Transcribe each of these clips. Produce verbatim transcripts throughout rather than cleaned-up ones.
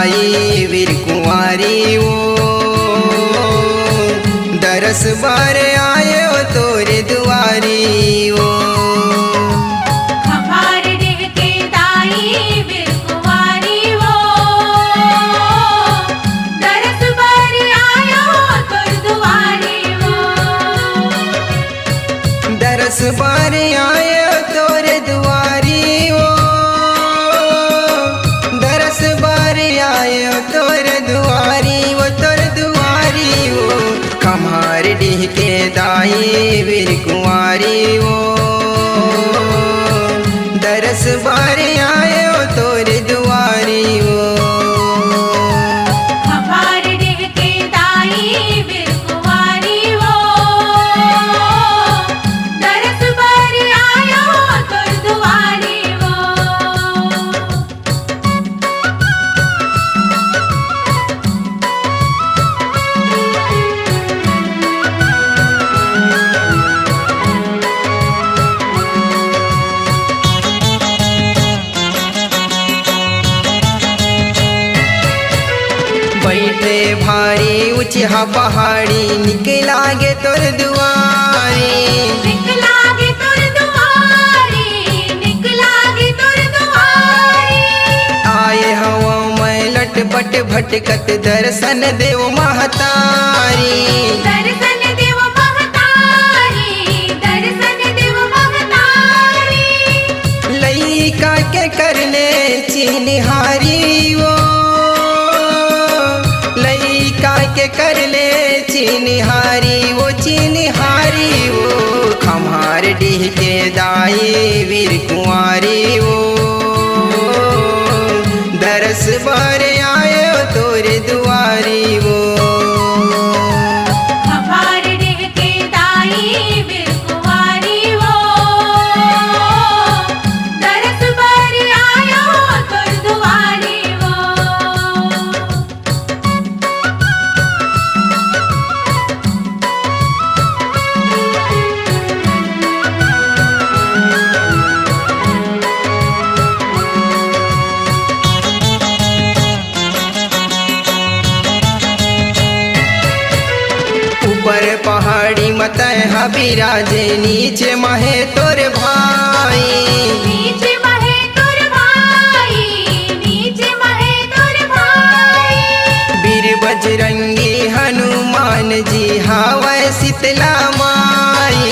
आई वीर कुंवारी वो, दरस बर आयो तोरे दुआरी वो। खम्हार डीह के दाई वीर कुंवारी वो, दरस बर आयो तोर दुआरी वो। दरस बर आयो तोर दुआरी वो, दरस बर आयो तोर दुआरी वो, तोर दुआरी वो। खम्हार डीह के दाई वीर कुंवारी वो, दरस बर आयो तोर दुआरी वो। खम्हार डीह के दाई वीर कुंवारी वो, दरस बर आयो तोर दुआरी वो। बइठे भारी ऊँचहा पहाड़ी, निक लागे तोर दुआरी। निक लागे तोर दुआरी, निक लागे तोर दुआरी। आए हवँ मैं लटपट भटकत, दरसन देव महतारी। दरसन देव महतारी, दरसन देव महतारी। लइका के करले चिन्हारी वो, लइका के करले चिन्हारी वो, चिन्हारी वो। खम्हार डीह के दाई वीर कुंवारी वो, दरस बर आयो तोर दुआरी वो। खम्हार डीह के दाई वीर कुंवारी वो, दरस बर आयो तोर दुआरी वो। ऊपर पहाड़ी म तैं ह बिराजे, नीचे म हे तोर भाई। नीचे म हे तोर भाई, नीचे म हे तोर भाई। वीर बजरंगी हनुमान जी हावय शीतला माई।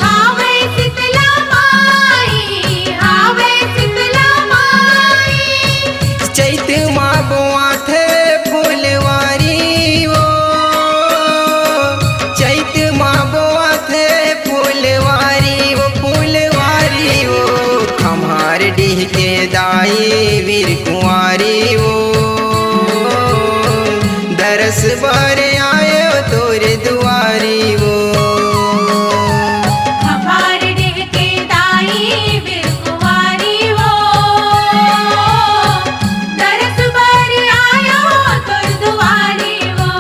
हावय शीतला माई, हावय शीतला माई। चैत मा बोआथे फुलवारी वो, चैत मा बोआथे फुलवारी वो, फुलवारी वो। खम्हार डीह के दाई वीर कुंवारी वो, दरस बर आयो तोर दुआरी वो। खम्हार डीह के दाई वीर कुंवारी वो, दरस बर आयो तोर दुआरी वो।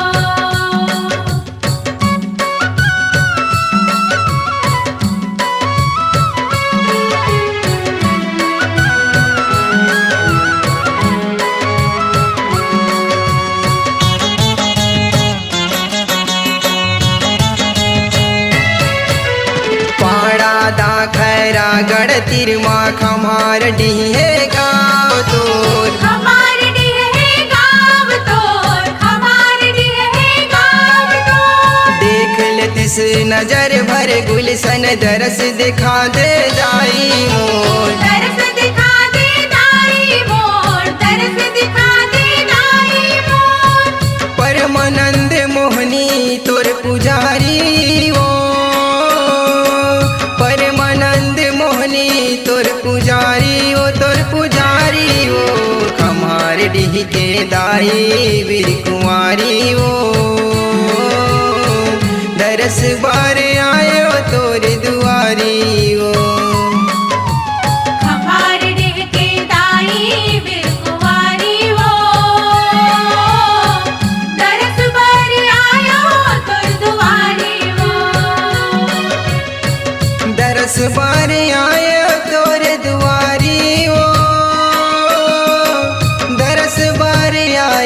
पाड़ा दाखैरागढ़ तीर मा खम्हार डीह हे गाँव तोर। खम्हार डीह हे गाँव तोर, खम्हार डीह हे गाँव तोर। देख लेतिस नजर भर गुलशन, दरस दिखा दे दाई मोर। दरस दिखा दे दाई मोर, दरस दिखा दे दाई मोर। परमानंद मोहनी तोर पुजारी वो, परमानंद मोहनी तोर पुजारी वो, तोर पुजारी वो। खम्हार डीह के दाई वीर कुंवारी वो, दरस बर आयो तोर दुआरी वो। खम्हार डीह के दाई वीर कुंवारी वो, दरस बर आयो तोर दुआरी वो। दरस बर आयो तोर दुआरी वो, दरस बर आयो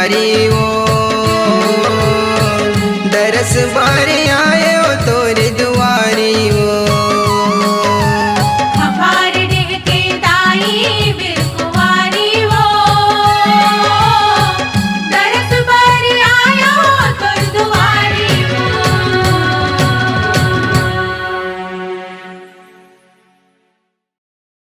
हरि ओम।